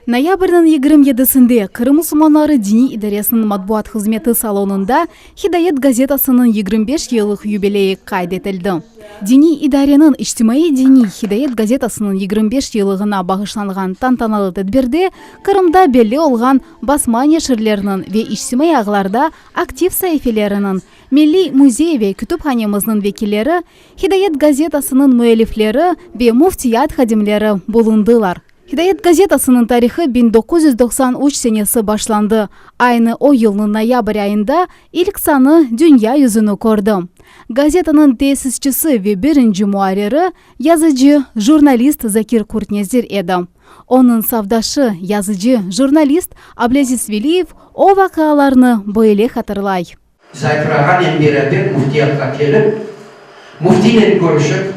Noyabrniñ 27-sinde Qırım musulmanları diniy idaresiniñ matbuat hızmeti salonında Hidayet gazetasınıñ 25 yıllıq yubileyi qayd etildi. Diniy idareniñ içtimaiy-diniy Hidayet gazetasınıñ 25 yıllığına bağışlanğan tantanalı tedbirde Qırımda belli olğan basma neşirleriniñ ve içtimaiy ağlarda aktiv saifeleriniñ, Milliy müzey ve kütüphanemizniñ vekilleri, Hidayet gazetasınıñ müellifleri ve müftiyat hadimleri bulundılar. Hidayet gazetasınıñ tarihı 1993 senesi başlandı. Aynı o yılnıñ noyabr ayında ilk sanı dünya yüzüni kördi. Gazetanıñ tesisçisi ve birinci muarriri yazıcı, jurnalist Zakir Qurtnezir edi. Onıñ safdaşı, yazıcı, jurnalist Ablâziz Veliyev o vaqialarnı böyle hatırlay. Zakir ağanen beraber müftiyatqa kelip, müftiynen körüşip,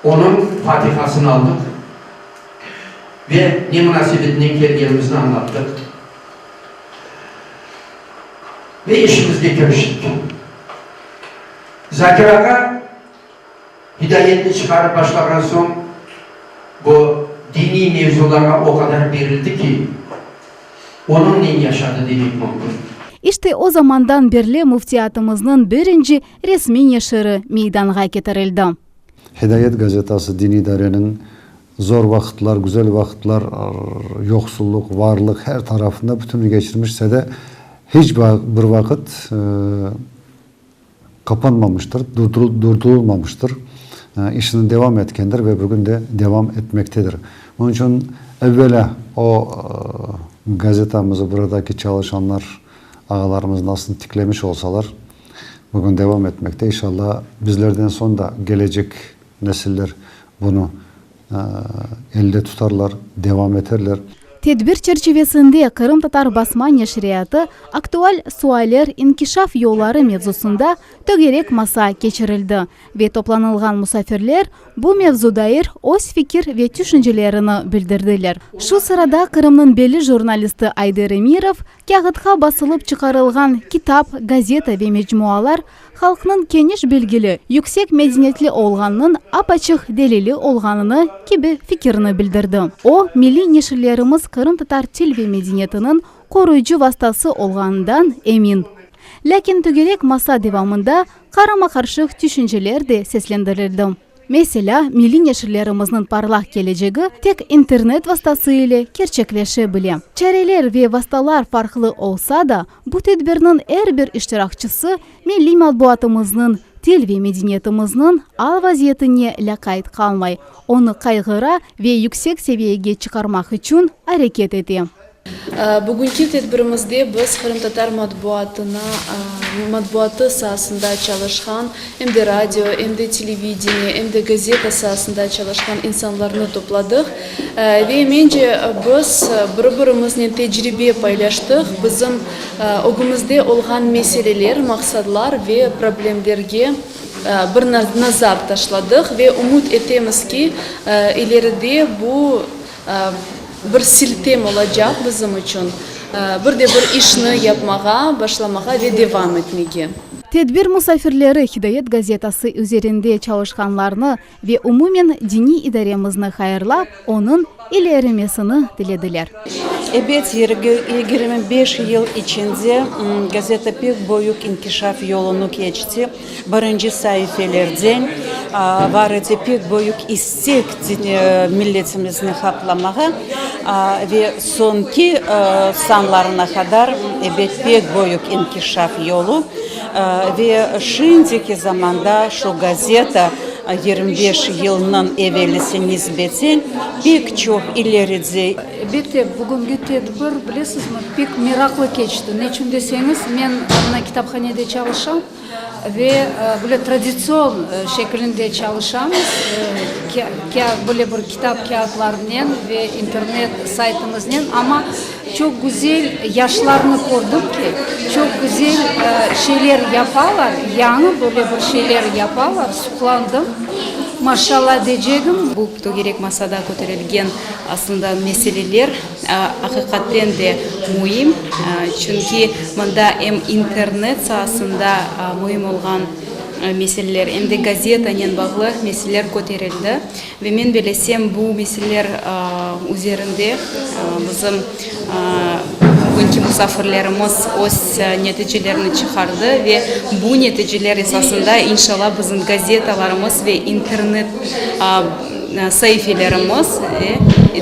onıñ fatihasını aldıq ve ne munasebetinen kelgenimizni añlattıq ve işimizge kiriştik. Zakir ağa Hidayetni çıqarıp başlağan soñ, bu diniy mevzularğa o qadar berildi ki, onıñnen yaşadı demek mümkün. İşte o zamandan berli müftiyatımıznıñ birinci resmiy neşiri meydanğa ketirildi. Hidayet gazetası diniy idareniñ zor vaqıtlar, güzel vaqıtlar, yoqsullıq, varlıq her tarafında bütünü keçirmişse de, hiç bir vaqıt Qapanmamıştır, durdurılmamıştır, işini devam etkendir ve bugün de devam etmektedir. Onıñ içün, evvelâ, o gazetamızı buradaki çalışanlar, ağalarımız nasıl tiklemiş olsalar, bugün devam etmekte. İnşallah, bizlerden soñ da gelecek nesiller bunı elde tutarlar, devam eterler. Tedbir çerçivesinde Qırımtatar basma neşriyatı aktual sualler, inkişaf yolları mevzusında tögerek masa keçirildi ve toplanılğan musafirler bu mevzu dair öz fikir ve tüşüncelerini bildirdiler. Şu sırada Qırımnıñ belli jurnalisti Ayder Emirov kâğıtqa basılıp çıqarılğan kitap, gazeta ve mecmualar halqnıñ keniş bilgili, yüksek medeniyetli olğanınıñ ap-açıq delili olğanını kibi fikirni bildirdi. O, milliy neşirlerimiz qırımtatar til ve medeniyetiniñ qoruyıcı vastası olğanından emin. Lâkin tögerek masa devamında qarama-qarşıq tüşünceler de seslendirildi. Meselâ, milliy neşirlerimizniñ parlaq kelecegi tek internet vastası ile kerçekleşe bile. Çareler ve vastalar farqlı olsa da, bu tedbirniñ er bir iştirakçısı milliy matbuatımıznıñ, til ve medeniyetimizniñ al-vaziyetine lâqayt qalmay, onı qayğıra ve yüksek seviyege çıqarmaq içün areket ete. Bugünki tedbirimizde biz qırımtatar matbuatına, matbuatı saasında çalışqan, em de radio, em de televideniye, em de gazeta saasında çalışqan insanlarnı topladıq. Ve mence, biz biri-birimiznen tecribe paylaştıq, bizim ögümizde olğan meseleler, maqsadlar ve problemlerge bir nazar taşladıq ve ümüt etemiz ki, ileride bu Bir siltem olacaq bizim içün, bir de bir işni yapmağa başlamağa ve devam etmege. Tedbir musafirleri Hidayet gazetası üzerinde çalışqanlarnı ve umumen diniy idaremizni hayırlap, onıñ ilerimesini tilediler. Ebet, 25 yıl içinde gazeta pek büyük inkişaf yolunı keçti. Birinci saifelerden bar edi pek büyük istek milletimizni haqlamağa ve soñki sanlarına qadar, ebet, pek büyük inkişaf yolu ve şimdiki zamanda şu gazeta 25 yılnıñ evelisi nisbeten pek çoq ileride. Elbette, bugünki tedbir, bilesizmi, pek meraqlı keçti. Neçün deseñiz, men mına kitaphanede çalışam ve böyle traditsion şekilinde çalışamız, böyle bir kitap kâğıtlarınen ve internet saytımıznen, amma çoq güzel yaşlarnı kördim ki, çoq güzel şeyler yapalar, yañı böyle bir şeyler yapalar, suqlandım, maşallah deycegim. Bu tögerek masada köterilgen Aslında meseleler aqiqaten de müim, çünki mında em internet saasında müim olğan. meseleler, em de gazetanen bağlı meseleler köterildi. Ve men belesem, bu meseleler üzerinde bizim bugünki musafirlerimiz öz neticelerini çıqardı ve bu neticeler esasında, inşallah, bizim gazetalarımız ve internet saifelerimiz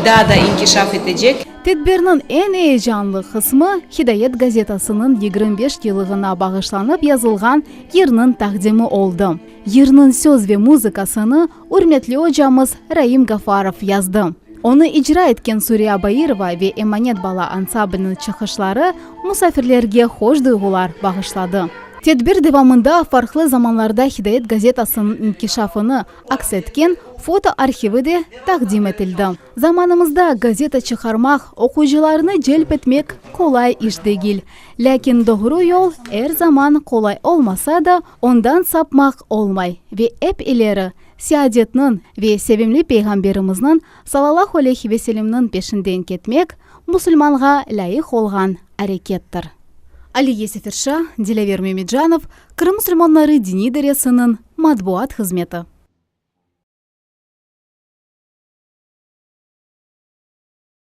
daa da inkişaf etecek. Tedbirniñ eñ eyecanlı qısmı Hidayet gazetasınıñ 25 yıllığına bağışlanıp yazılğan yırnıñ taqdimi oldı. Yırnıñ söz ve muzıkasını ürmetli ocamız Raim Gafarov yazdı. Onı icra etken Suriya Bairova ve Emanet bala ansabliniñ çıqışları musafirlerge hoş duyğular bağışladı. Tedbir devamında farqlı zamanlarda Hidayet gazetasınıñ inkişafını aks etken foto arhivi de taqdim etildi. Zamanımızda gazeta çıqarmaq, oquyıcılarnı celp etmek qolay iş degil. Lâkin doğru yol er zaman qolay olmasa da, ondan sapmaq olmay ve ep ileri, seadetniñ ve sevimli Peyğamberimizniñ, salallahu aleyhi ve selemniñ, peşinden ketmek, musulmanğa lâyıq olğan arekettir. Aliye Seferşa, Dilâver Memecanov, Qırım musulmanları diniy idaresiniñ matbuat hızmeti.